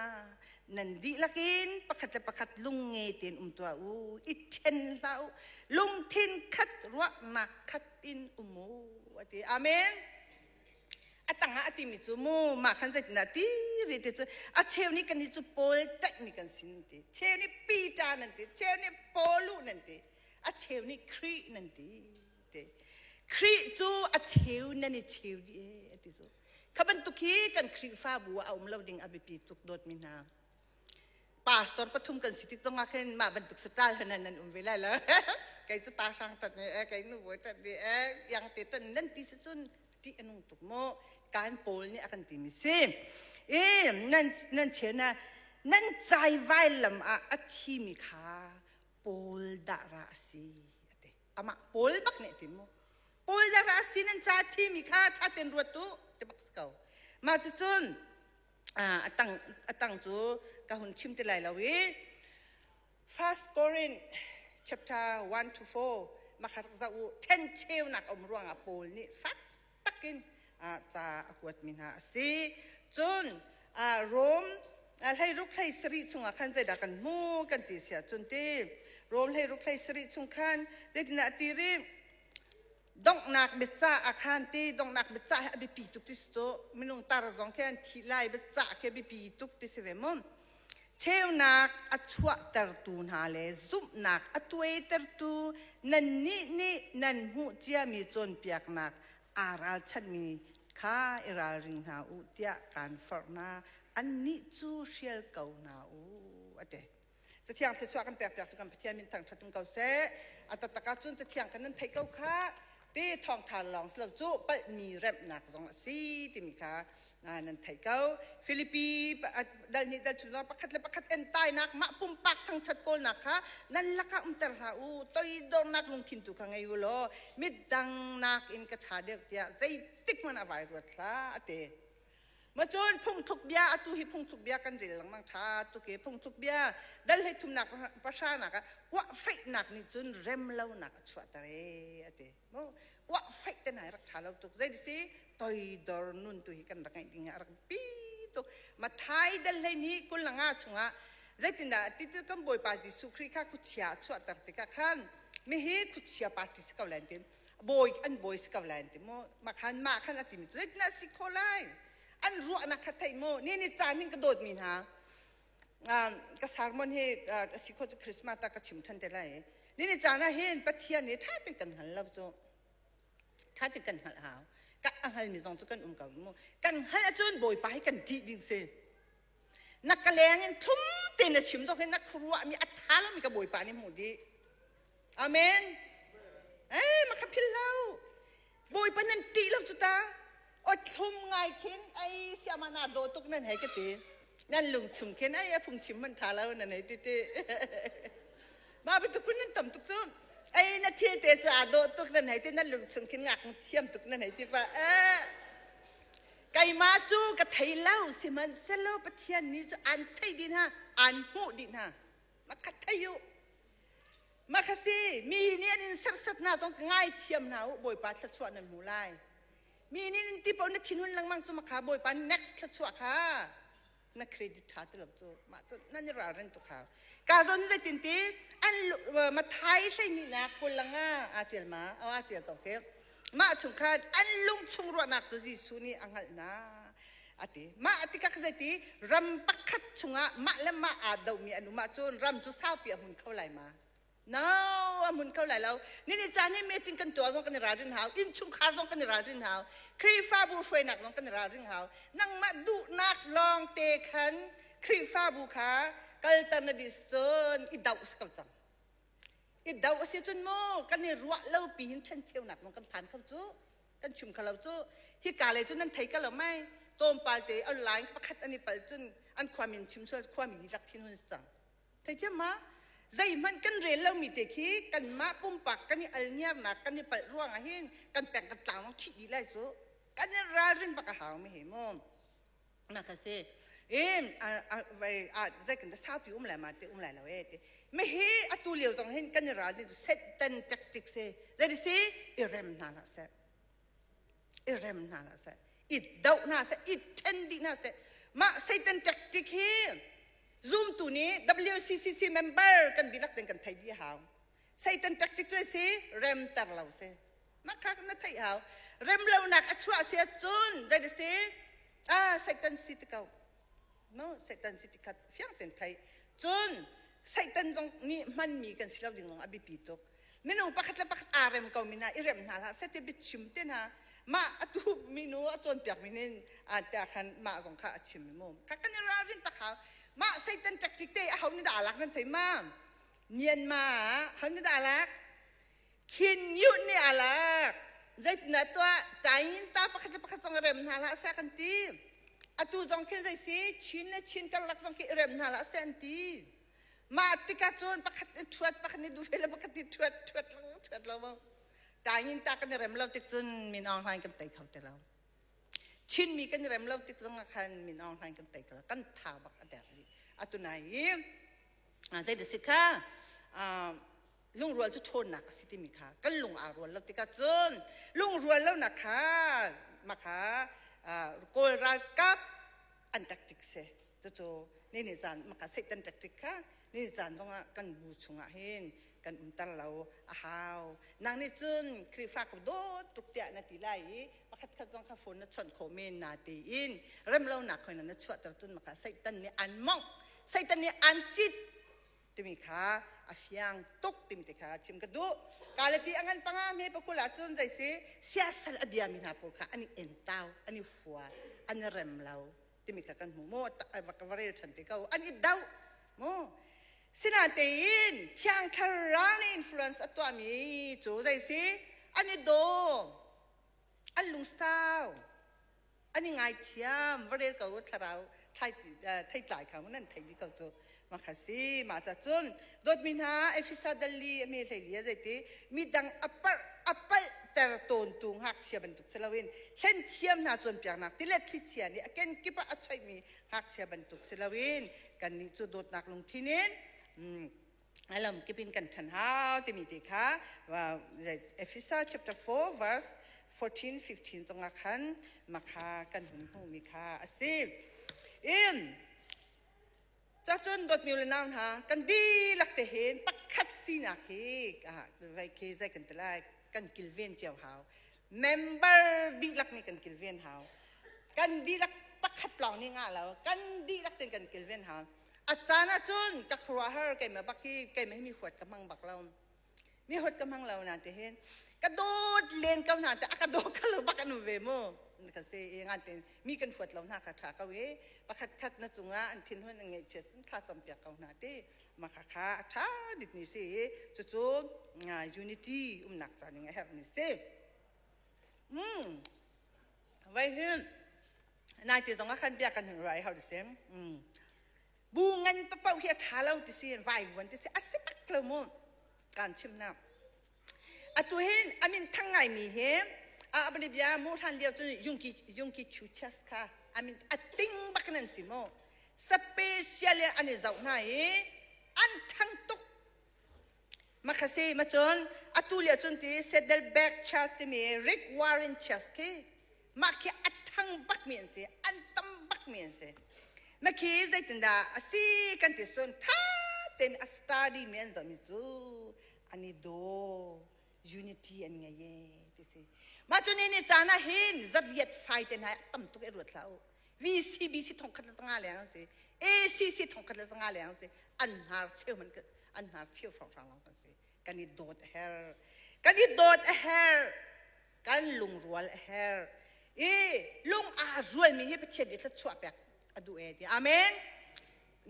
nan dihlak in pakhat le pakhat lungnge tein um tuah u i ṭhen hlah u lungthin khat ruahnak khat in um u a ti amen A tangah a timi cu mu mah khan zeitindah ti ri ti cu a cheu nih kan nih cu Paul ṭaihmi kan si nan ti cheu nih Peter nan ti cheu nih Paulu nan ti a cheu nih Khrih nan ti ti. Khrih cu a cheu nan i cheu dih e a ti cu. Kha bantuk hi kan Khrihfabu ah a um lo ding a biapi tuk dawtmi hna. Pastor pathum kan si tik zong ah khin mah bantuk satal han nan um ve lai lo. Kei cu pa hrang tat ni e, kei nu bawi tat ni e, yang te tan nan ti si cun ṭih a nung tuk mu. Kan Paul nih a kan timi si. E nan nan cheu na nan caivai lam ah a thimi kha Paul dah ra a si a ti. Amah Paul bak nih a ti mu. Paul dah ra a si nan ca thimi kha ṭha tein ruat u ti bak si ko. Mah cucun a tang a tang cu ka hun chim ti lai lo i First Corinth chapter 1 to 4 makha rak zoh u ṭhen cheunak a um ruangah Paul nih fak takin ca a kuatmi hna a si. Cun Rom 16 hlei chungah khan zeidah kan hmu kan ti si ahcun ti Rom 16 hlei chung khan zeitindah a ti rih donghnak biacah ah khan ti donghnak biacah hi a biapi tuk ti si cu minung tar zong khi an thih lai biacah khi a biapi tuk ti si ve mu cheunak a chuahtertu hna le zumhnak a tuaitertu nannih nih nan hmuh ciami cawnpiaknak aa ralchanhmi kha i ralring hna u tiah kaan forh hna. Annih cu hrial ko hna u, a ti. Cathiang thluachuah kan pekpiak tu kan Pathian min thangṭhat um ko seh. A taktak ahcun cathiang kan nan theih ko kha ti thawngṭha lawng si lo cu palhmi remhnak zong a si timi kha nan theih ko. Filipi dal hnih dal chung pakhat le pakhat entainak mah pumpak thangṭhat kawlnak kha nan lakah umter hlah u. Toidornak lungthin tu kha ngei u law midang nakin ka ṭha deuh tiah zeitik hmanh a vai ruat hlah a ti. Macun phungthluk bia atu hi phungthluk bia kan rel lengmang ṭha tuk i phungthluk bia dal hlei thumnak pahranak ah uahfeihnak nih cun remlonak a chuahter ee a ti. Mu uahfeih te hna hi rak ṭha lo tuk. Zei si toidor nun tu hi kan rak ngeih ding ah a rak bi tuk. Mathai dal hlei nih 25 chungah zeitindah ti cu kan Bawipa Jesuh Khrih kha khuachia a chuahter tikah khan mihi khuachia party si ko lai an ti. Bawi an bawi si ko lai an ti mu mah khan mah khan a timi cu zeitindah si khawh lai an ruahnak kha theih mu ni ni caan hin ka dawtmi hna ka sermon hi a si khawh cu Christmas ta ka chim than te lai ni ni caan ah hin Pathian nih ṭha tein kan hngal lo cu ṭha tein kan hngalh hau ka a hngalmi zong cu kan um ko mu kan hngalh ahcun Bawipa hi kan ṭih ding si na ka leng in thlum tein na chim zong hin na khuaruahmi a ṭha lomi ka Bawipa nih hmuh dih Amen. Eh, ma kha phil lo. Bawipa nan ṭih lo cu ta. O thlum ngai khin ai siama na do tuk nan hei ka ti. Nan lung chung khin ai a phung chim man tha lo nan hei ti ti. Ma bantuk kun nan tam tuk cu. Ai na thil te sa do tuk nan hei ti nan lung chung khin ngak thiam tuk nan hei ti pa. Eh. Keimah cu ka thei lo sihmanhsehlaw Pathian nih cu an thei dih hna, an hmuh dih hna. Ma kha thei u. Mah kha si, mi nih an in serhsat hna zong ngaithiam hna u, Bawipa thluachuah nan hmu lai. Mi nih in ti paoh na thinhun lengmang cu makha Bawipa next thluachuah kha na credit ṭha ti lo cu mah cu nan i ralrin tuk hau. Ka zawn zeitin ti an Mathai hleihnih 25 aa ṭial ma aa ṭial ko khi mah chung khan an lung chung ruahnak cu Jesuh nih a hngalh hna a ti. Mah tikah zeiti ram pakhat chungah mah le mah aa domi an um ahcun ram cu saupi a hmun kho lai ma? No, a hmun kho lai lo. Nini caan hi meeting kan tuah zong kan i ralrin hau, innchungkhar zong kan i ralrin hau, Khrihfabu hruainak zong kan i ralring hau. Nangmah duhnak lawng te khan Khrihfabu kha kalter na dih cun i doh si ko cang. I doh a si cun mu kan i ruah lo pi hin ṭhencheunak zong kan phan kho cu. Kan chim kho lo cu. Hika lei cu nan thei ka lo mai. Tlawmpal te online pakhat an i pal cun an khuami in chim sual khuami dihlak thin hun si cang. Theithiam ma? Zeihmanh kan rel lomi te khi kanmah pumpak kan i alngiarnak kan i palh ruangah hin kan peng kan tlang zong chih dih lai cu. Kan i ralrin bak a hau mi hi mu. Na kha si. Em a zei kan saupi um lai ma te um lai lo e ti. Mi hi atu lio zong hin kan i ralrin cu Satan tactic si. Zei si i rem hna hlah seh. I rem hna hlah seh. I doh hna seh, i ṭhen dih hna seh. Mah Satan tactic hi Zumtu nih WCCC member kan dihlak ten kan theih dih a hau. Satan tactic cu si remter lo si. Mah kha na theih hau. Rem lonak a chuah si ahcun zei si? Ah Satan si ti ko. No, Satan si ti kha fiang ten theih. Cun Satan zong nih hmanmi kan si lo ding zong a biapi tuk. Minung pakhat le pakhat aa rem ko mi hna i rem hna hlah seh ti biachim te hna mah atu minu a cawnpiak mi nin tiah khan mah zong kha a chim mu. Kha kan i ralrin tak hau. Mah Satan tactic te a ho nih dah aa lak nan thei ma? Myanmar ah ho nih dah aa lak? Khin Nyunt nih aa lak. Zeitindah tuah? Taing ta pakhat le pakhat zong i rem hna hlah seh kan ti. Atu zong khin zei si Chin le Chin karlak zong khi i rem hna hlah seh an ti. Mah tikah cun pakhat nih ṭhuat, pakhat nih duh ve lo, pakhat nih ṭhuat, ṭhuat lo, ṭhuat lo mu. Taing ta kan i rem lo tik cun Min Aung Hlaing kan tei kho ti lo. Chinmi kan i rem lo tik zong ah khan Min Aung Hlaing kan tei kho lo. Kan tha bak a der rih. Atu nai i zei si kha lungrual cu ṭhawnnak a si timi kha kan lung aa rual lo tikah cun lungrual lonak kha makha Kawl ralkap an tactic si. Cucu ni zan maka Satan tactic kha ni zan zongah kan bu chungah hin kan umter lo a hau. Nang nih cun Khrihfa ko dawt tuk tiah na ti lai i pakhat khat zong kha phone na chawnh khawh men na tiin remlonak khoi na chuahter cun maka Satan nih an mongh Satan nih an cit timi kha a fiang tuk timi te kha chim ka duh. Kalati a ngan panga me pakul ah cun zei si siasal a biami hna pawl kha an i entau an i hua an i rem lo timi kha kan hmu mu ka va rel ṭhan te ko an i doh mu. Sinatein Thiang Thlarau nih influence a tuahmi cu zei si an i daw an lungsau an i ngaithiam. Va rel ko thlarau theitlai kha nan thei dih ko cu ma kha si. Ma ca cun dawtmi hna Efesa dalli a me hlei li a zeiti midang a parh a palh ter tawntu ngakchia bantuk si loin hlen thiam hna cawnpiaknak tilet thlichia nih a kenkip ah a choihmi ngakchia bantuk si loin kannih cu dawtnak lungthin in alam kipin kan ṭhan hau timi te kha Efesa chapter 4 verse 14 15 tongah khan makha kan hun hmuhmi kha a si. In cacun dawtmi le nau hna kan dihlak te hin pakhat sinak hi vai khi zei kan ti lai kan kilven cio hau. Member dihlak nih kan kilven hau. Kan dihlak pakhat lawng nih ngah lo kan dihlak ten kan kilven hau. A caan ahcun ka khuaruahhar keimah bak hi keimah hi mi huat ka hmang bak lo. Mi huat ka hmang lo na ti hin ka dawt len ko hna te a ka daw kha lo bak an um ve mu ka si i ngan tin mi kan huat lo hna kha ṭha ko i pakhat khat na cungah an thinhun an ngaihchiat cun thla campiak ko hna ti mah kha kha a ṭha bikmi si i cucu unity umnak ca ning a herhmi si. Vai hin nai te zong ah khan bia kan hun rai hau ti si. Bu ngan papoh hi a ṭha lo ti si vai vuan ti si a si bak lo mu kan chim nak. Atu hin amin thang ngaimi hi a abani bia mu hlan lio cun yungki yungki chu chess kha amin a ting bak nan si mu. Special an i zoh hna i an thang tuk. Makhasi macun atu lio cun ti saddleback chess timi Rick Warren chess khi mah khi a ṭhang bakmi an si an tam bakmi an si. Mah khi zeitindah a si kan ti cun ṭha tein a study mi an zohmi cu an i daw unity an ngei e ti si. Mah cu ni ni caan ah hin zariat fai te hna tam tuk i ruat hlah u. VCBC thong khat le zanga leng an si ACC thong khat le zanga leng an si an hnar cheu man an hnar cheu hrawnghrang lawng kan si. Kan i dawt a her kan i dawt a her kan lungrual a her i lung aa rualmi hi Pathian nih thluachuah pek a duh e ti. Amen.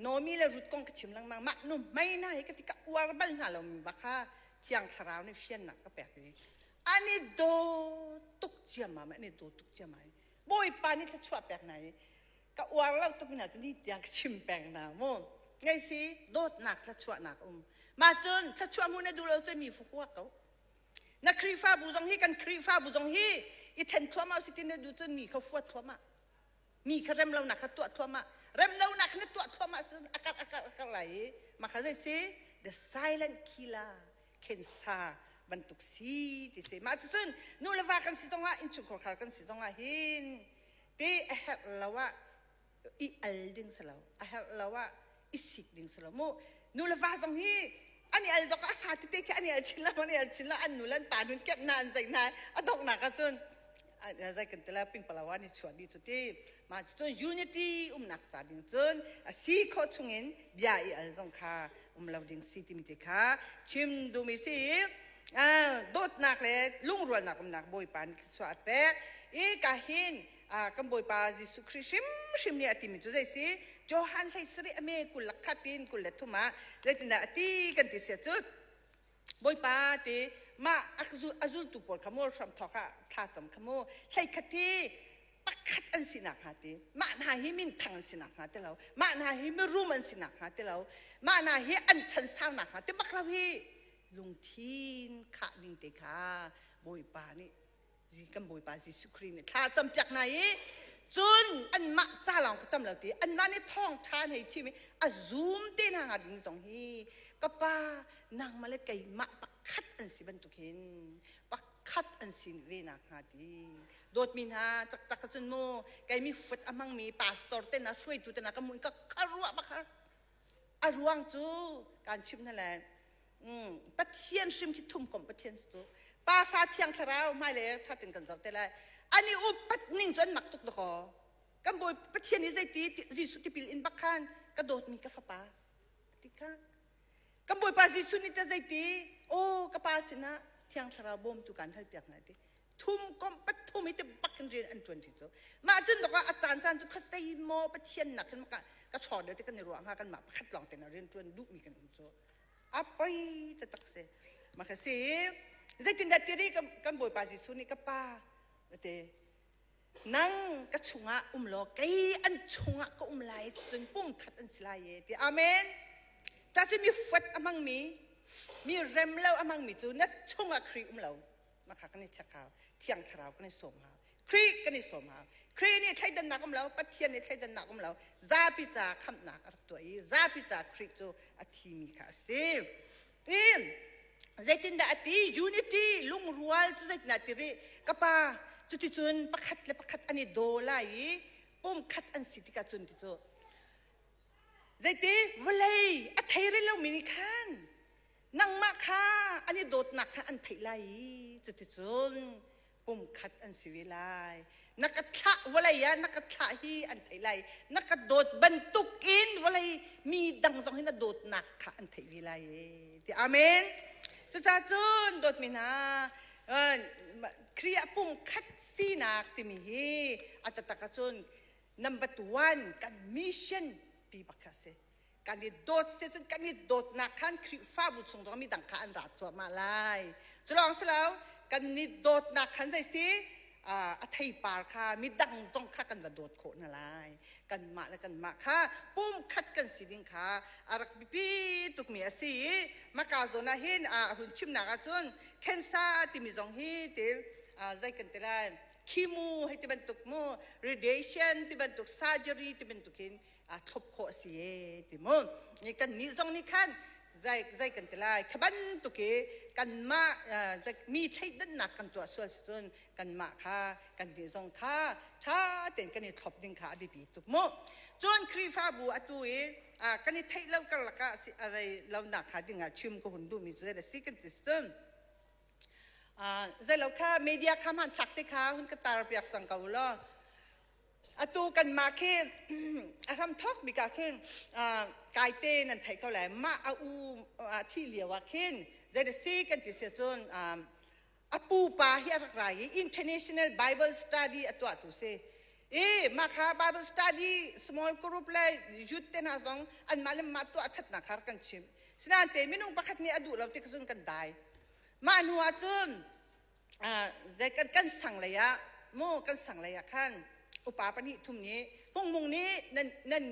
Nomi le Ruth kong ka chim lengmang mah nu hmei hna hi ka ti ka uar bal hna lomi bak kha Thiang Thlarau nih fiannak ka pek i an i daw tuk ciammam an i daw tuk ciammam. Bawipa nih thluachuah pek hna i ka uar lo tuk hna cu ni tiang ka chim peng hna mu. Ngei si dawtnak thluachuahnak um mah cun thluachuah hmuh na duh lo cun mi hua ko. Na Khrihfabu zong hi kan Khrihfabu zong hi i ṭhen thluahmah si ti na duh cun mi kha huat thluahmah mi kha rem lonak kha tuah thluahmah rem lonak kha na tuah thluahmah cun a karh a karh a karh lai i mah kha zei si the silent killer khensa bantuk si ti si. Mah cucun nu le va kan si zongah innchungkhar khar kan si zongah hin te a herh lo ah i al ding si lo a herh lo ah i sik ding si lo mu. Nu le va zong hi an i al dok a fa tete khi an i al chin lo an i al chin lo an nu le an pa nun kep na an zei na a donghnak ah cun zei kan tila pingpalawa ni chuah dih cu ti. Mah cun unity umnak ca ding cun a si khawh chungin bia i al zong kha um lo ding si timi te kha chim duhmi si. Dawtnak le lungrualnak umnak Bawipa nih thluachuah a pek. I ka hin kan Bawipa Jesuh Khrih hrimhrim nih a timi cu zei si? Johan hlei sarih a me 20 le khat in 23 ah zeitindah a ti kan ti sia cu Bawipa ti mah a zultu pawl kha maw hram thawk ah thlacam kha mu hlei khat hi pakhat an si nakhnga ti mah hna hi minthang an si nakhnga ti lo mah hna hi mirum an si nakhnga ti lo mah hna hi an chan sau nakhnga ti bak lo hi lungthin khah ding te kha Bawipa nih kan Bawipa Jesuh Khrih nih thla cam piak hna i cun anmah ca lawng ka cam lo ti anmah nih thawngṭha an hei chim i a zum te hna hnga ding zong hi ka pa nangmah le keimah pakhat an si bantuk hin pakhat an si ve nak hnga ti dawtmi hna caktak cun mu kei mi fut a hmangmi pastor te na hruaitu te na ka mun ka kharuah bakar a ruang cu kan chim hna le Pathian hrim khi thum kom Pathian cu pa fa thiang thlarau hmai le thatin kan zoh te lai ani upat ning cu an mak tuk dakaw kan bawi Pathian i zeiti Jesuh tipil in bak khan ka dawtmi ka fapa ti kha kan bawipa Jesuh nih ta zeiti aw ka pa sinah thiang thlarau bawmtu kan hal piak hna ti thum kom pathum hi te bak in rian an ṭuan ṭi cu mah cun dok ah a caan caan cu khasei maw Pathian nak hin maka ka chaw deuh te kan i ruah hnga kan mah pakhat lawng te na rian ṭuan duhmi kan um cu a poi taktak si mah kha si zeitindah tiri kan bawipa Jesuh nih ka pa te nang ka chungah um law kei an chungah ka um lai cun pum khat an si lai e ti amen ta cu mi fuat a hmangmi mi rem lo a hmangmi cu na chungah Khrih um lo mah kha kan i check hau thiang thlarau kan i sawm hau Khrih kan i sawm hau. Khrih nih thleidannak um lo, Pathian nih thleidannak um lo, zapi ca khamhnak a rak tuah i zapi ca Khrih cu a thimi kha a si. I zeitindah a ti? Unity, lungrual cu zeitindah ti rih? Ka pa, cuticun pakhat le pakhat an i daw lai i pumkhat an si tikah cun ti cu zeiti vawlei a thei rih lomi nih khan nangmah kha an i dawtnak kha an theih lai i cuticun pumkhat an si ve lai. Na ka thlah vawlei ah na ka thlah hi an theih lai. Na ka dawt bantuk in vawlei mi dang zong hi na dawtnak kha an theih ve lai e. Ti amen. Cucaah cun dawtmi hna Khrih ah pumkhat sinak timi hi a taktak ahcun number one kan mission pi bak kha a si. Kan i dawt si cun kan i dawtnak khan Khrihfabu chung zong midang kha an ra cuahmah lai. Cu lawng si lo, kan i dawtnak khan zei si a theipar kha midang zong kha kan va dawt khawh hna lai. Kanmah le kanmah kha pumkhat kan si ding kha a rak biapi tukmi a si i maka zawn ah hin a hun chimnak ahcun cancer timi zong hi ti zei kan ti lai chemo hei ti bantuk mu radiation ti bantuk surgery ti bantuk hin a thlop khawh a si e ti mu ni kan nih zong nih khan zai zai kan ti lai kha bantuk i kanmah mi thleidannak kan tuah sual si cun kanmah kha kan nih zong kha ṭha tein kan i thlop ding kha a biapi tuk mu cun Khrihfabu atu i kan i theih lo karlak ah si a rei lonak kha ding ah chim ka hun duhmi cu zei a si kan ti cun zei lo kha media kha hman thlak te kha hun ka tar piak cang ko law Atu kanmah khi a hramthawk bik ah khin kaite nan theih ko lai. Mah a u a thih lio ah khin zei si kan ti si cun a pupa hi a rak ra i International Bible Study a tuahtu si. I mah kha Bible study small group le youth te hna zong anmah le mah tuah ṭhatnak kha rak kan chimh. Sinain te minung pakhat nih a duh lo tik cun kan dai. Mah hnu ah cun kan kan sang lei ah mu kan sang lei ah khan upa pahnih thum nih hungmung nih nan nan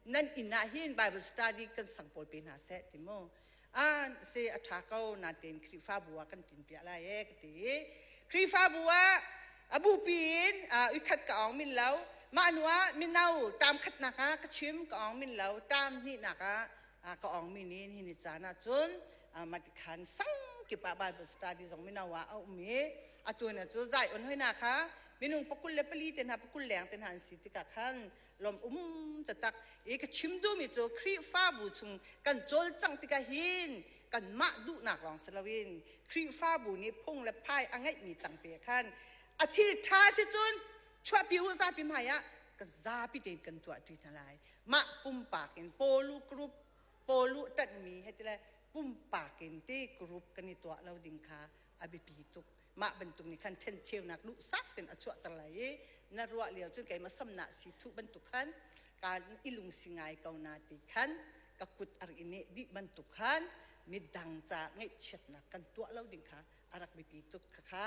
nan inn ah hin Bible study kan sang pawl pe hna seh ti mu a se a ṭha ko natein Khrihfabu ah kan tin piah lai e ka ti Khrihfabu ah a bupi in uikhat ka ong min lo mah hnu ah mino tam khatnak ah ka chim ka ong min lo tam hnihnak ah ka ong mi nih hi ni caan ah cun matikhan sang kip ah Bible study zong mino ah a um i atu na cu zai on hoina kha minung pakul le pali te hna pakul leng te hna an si tikah khan lom um tatak i ka chim duhmi cu Khrihfabu chung kan cawlcangh tikah hin kanmah duhnak lawng si loin Khrihfabu nih phung le phai a ngeihmi tangte khan a thil ṭha si cun chuahpi u zapi hmai ah kan zapi tein kan tuah ṭi hna lai mah pumpak in pawlu group pawlu ṭanhmi hei ti le. Pumpak in ti group kan i tuah lo ding kha a biapi tuk. Mah bantuk nih khan ṭhencheunak duhsak tein a chuahter lai i na ruah lio cun keimah samnak si thuh bantuk khan kaa i lungsi ngai ko na ti khan ka kut a rak i neh dih bantuk khan midang ca ngaihchiatnak kan tuah lo ding kha a rak biapi tuk. Khakha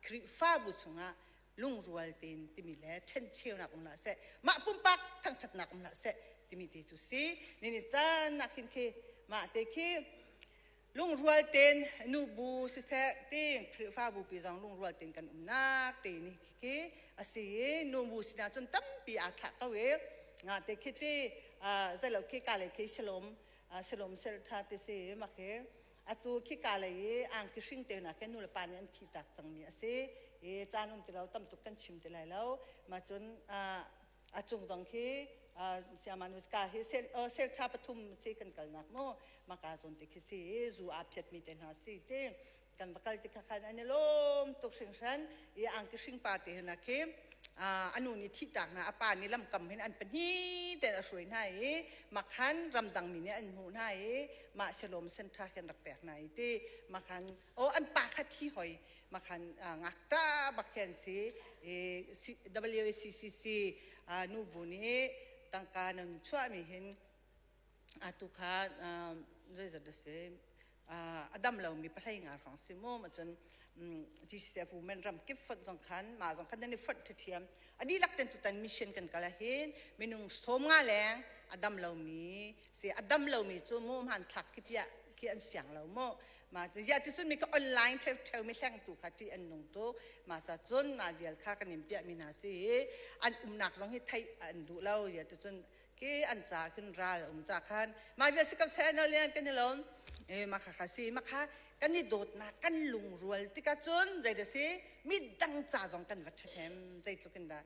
Khrihfabu chungah lungrual tein timi le ṭhencheunak um hlah seh, mah pumpak thangṭhatnak um hlah seh timi te cu si. Nini caan ah khin khi mah te khi lungrual tein nubu siseh ting Khrihfabu pi zong lungrual tein kan umnak te ni khi a si i nubu sinah cun tampi aa thlah ko i nga te khi ti zeilo khi ka le khi shalom shalom sel tha ti si mak hi atu khi ka lei i angki hring te na ke nu le pa nih an thi tak cangmi a si i caan um ti lo tam tuk kan chim ti lai lo ma cun a cung zong khi siamanus ka hi sel tha pathum si kan kalnak mu maka zawn te khi si zu aa phiat mi te hna si ti kan va kal ti kha khan an i lawm tuk hringhran i angki hring pa te hna khi anu nih thihtak hna a pa nih lamkam hin an pahnih ten a hruai hna i makhan ramdang mi nih an hmuh hna i mah shalom center khan rak pek hna i ti makhan o an pa kha thi hoi makhan ngakta bak khi an si i WACCC nu bu nih tangka nan chuahmi hin atu kha zeizat a si a dam lomi pahlei nga hrawng si mu cun GCF women ram kip fonh zong khan mah zong khan nan i fonh ṭhiam a dihlak ten tutan mission kan kal ahhin minung 50 leng a dam lomi si a dam lomi cu mu hman thlak khi piah khi an siang lo mu ma cu zia ti cun mi ka online ṭheu ṭheu mi hleng tu kha ṭih an nung tuk ma ca cun ma vial kha kan in piah mi hna si i an umnak zong hi theih an duh lo zia ti cun ke an ca khin ral um ca khan mah vial si ko seh no lian kan i lawm e ma kha kha si ma kha kan i dawtnak kan lungrual tikah cun zei da si mi dang ca zong kan va ṭhahnem zeitluk in dah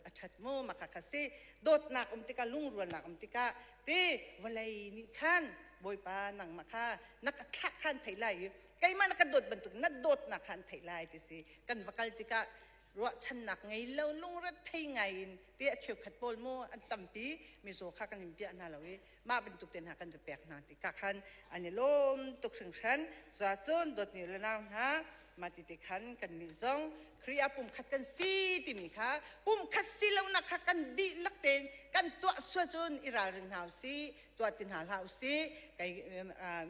a ṭhat mu ma kha kha si dawtnak um tikah lungrualnak um tikah ti vawlei nih khan bawipa nangmah kha na ka thlah khan theih lai i keimah na ka dawt bantuk na dawtnak khan theih lai ti si kan va kal tikah ruahchannak ngei lo lungrethei ngai in te a cheukhat pawl mu an tampi mizaw kha kan in piah hna lo i mah bantuk te hna kan va pek hna tikah khan an i lawm tuk hringhran za cun dawtmi le nau hna mah ti te khan kan nih zong Khrih ah pumkhat kan si timi kha pumkhat si lonak kha kan dihlak tein kan tuah sual cun i ralring hna usih tuah ti hna hlah usih kei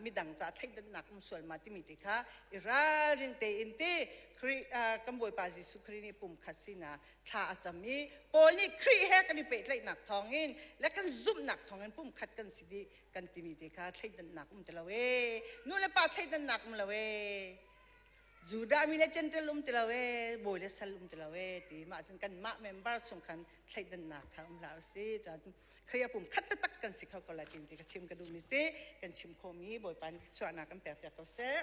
midang ca thleidannak um sual ma timi te kha i ralring tein ti Khrih kan Bawipa Jesuh Khrih nih pumkhat sinak thla a cam i Paul nih Khrih he kan i pehtlaihnak thawngin le kan zumhnak thawngin pumkhat kan si dih kan timi te kha thleidannak um ti lo ee nu le pa thleidannak um lo ee Judah mi le Gentile um ti lo ee bawi le sal um ti lo ee ti mah cun kan mah member chung khan thleidannak kha um hlah usih cun Khrih a pum khat taktak kan si kho ko lai ti ka chim ka duhmi si kan chim khawhmi Bawipa nih chuahnak kan pek piak ko seh.